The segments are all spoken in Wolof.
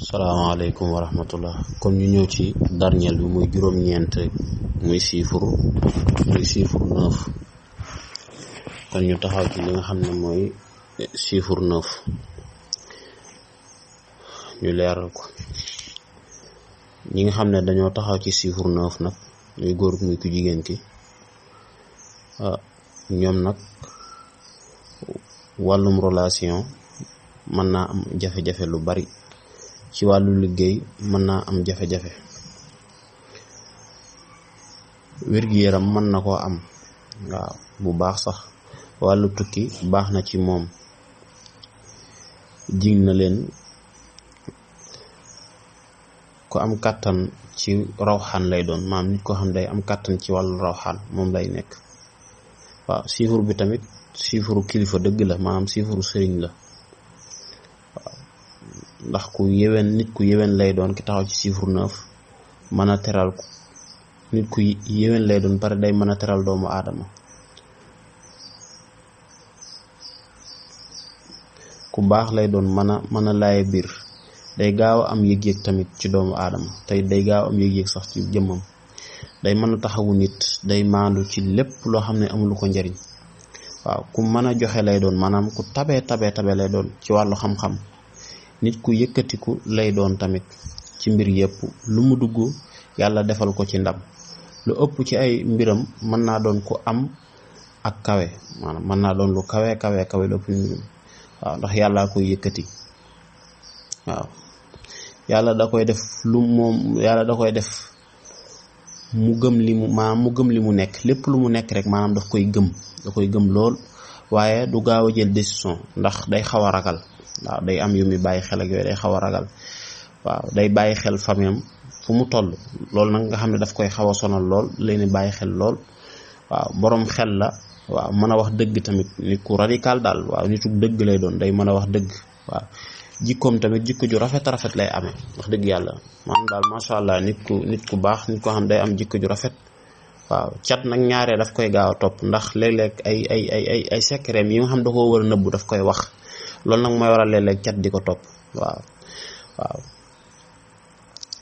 salaamaaleykum wa rahmatullah. kon ñu ñëw ci dernier bi muy juróom-ñeent muy chiffre 9. kon ñu taxaw ci li nga xam ne mooy chiffre 9 ñu leeral ko. ñi nga xam ne dañoo taxaw ci chiffre 9 nag muy góor muy ku jigéen ki ñoom nag wàllum relation mën naa am jafe-jafe lu bari. ci wàllu liggéey mën naa am jafe-jafe, wér-gi-yaram mën na koo am waaw bu baax sax. wàllu tukki baax na ci moom, jig na leen. ku am kàttan ci rawxaan lay doon, maam nit ko xam day am kàttan ci wàllu rawxaan moom lay nekk. waaw chiffre bi tamit chiffre kilifa dëgg la, maanaam chiffre sëriñ la. ndax ku yewen nit ku yewen lay doon ki taxaw ci chiffre 9 mën a teral nit ku yewen lay doon pare day mën a teral doomu aadama. ku baax lay doon mën a laaye biir, day gaaw a am yëg-yëg tamit ci doomu aadama, tey day gaaw am yëg-yëg sax ci jëmmam. day mën a taxawu nit, day maandu ci lépp loo xam ne amulu ko njariñ. waaw ku mën a joxe lay doon, maanaam ku tabe lay doon ci wàllu xam-xam. nit ku yëkkatiku lay doon tamit ci mbir yépp, lu mu dugg yàlla defal ko ci ndam. lu ëpp ci ay mbiram mën naa doon ku am ak kawe, maanaam mën naa doon lu kawe lu ëpp mbiram. waaw ndax yàllaa koy yëkkati. waaw yàlla da koy def mu gëm li mu nekk. lépp lu mu nekk rek maanaam da koy gëm lool, waaye du gaaw a jël décision ndax day xaw a ragal. waaw day am yu muy bàyyi xel ak yooyu, day xaw a ragal. waaw day bàyyi xel famiyam fu mu toll. loolu nag nga xam ne daf koy xaw a sonal lool, leen bàyyi xel lool. waaw borom xel la. waaw mën a wax dëgg tamit, nit ku radical daal. waaw nitu dëgg lay doon, day mën a wax dëgg. waaw jikkoom tamit jikko ju rafet lay amee, wax dëgg yàlla. man daal macha allah nit ku baax, nit ko xam day am jikko ju rafet. waaw cat nag ñaaree daf koy gaaw a topp, ndax léeg-léeg ay secret yi nga xam da koo war a nëbbu daf koy wax. loolu nag mooy waral léeg-léeg cat di ko topp. waaw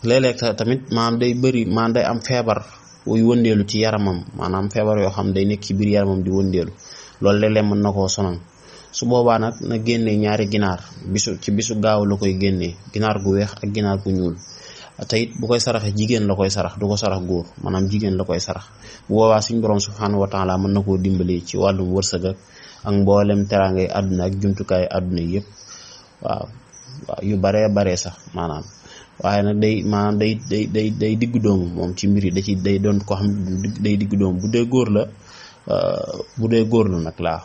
léeg-léeg tamit maanaam day am feebar wuy wëndeelu ci yaramam, maanaam feebar yoo xam day nekk ci biir yaramam di wëndeelu. loolu léeg-léeg mën na koo sonal. su boobaa nag na génnee ñaari ginaar bisu gaaw la koy génnee, ginaar gu weex ak ginaar gu ñuul. te it bu koy saraxe jigéen la koy sarax, du ko sarax góor, maanaam jigéen la koy sarax. bu boobaa suñ borom subhanahu wa taala mën na koo dimbali ci wàllum wërsëg ak mboolem teraangay àdduna ak jumtukaay àdduna yëpp. waaw yu baree sax maanaam. waaye nag day diggu doomu moom ci mbir yi, day doon ko xam day diggu doomu. bu dee góor la nag laa.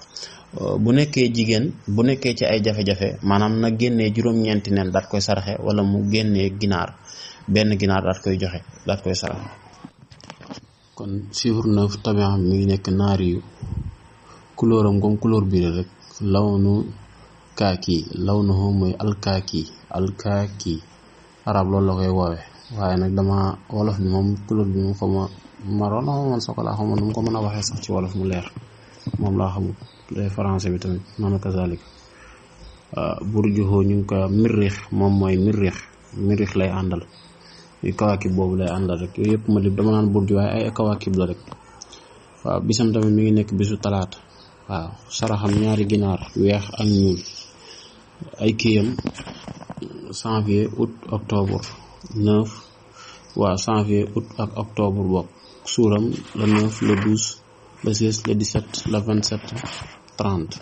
bu nekkee jigéen, bu nekkee ci ay jafe-jafe, maanaam na génnee juróom-ñeenti nen daat koy saraxe, wala mu génnee benn ginaar daat koy joxe, daat koy saraxe. kon chiffre 9 tabiam mi ngi nekk naari yu couleur am comme couleur bi rek, lawnu kaaki, lawnuhu mooy alkaaki arab loolu la koy woowe. waaye nag dama wolof bi moom couleur bi moom xama marron xama man sokola, xama nu mu ko mën a waxee sax ci wolof mu leer, moom laa xamul. les français bi tamit noonu kazalik. burjuhu ñu ngi ko mirrix, moom mooy mirrix lay àndal, muy kawaakib boobu lay àndal rek. yooyu yëpp ma lib dama naan burju, waaye ay kawaakib la rek. waaw bisam tamit mi ngi nekk bisu talaata. waaw saraxam ñaari ginaar weex ak ñuul. ay kiyam janvier août octobre 9. waaw janvier août ak octobre bokk. suuram le 9 le 12 le 16 le 17 le 27 30.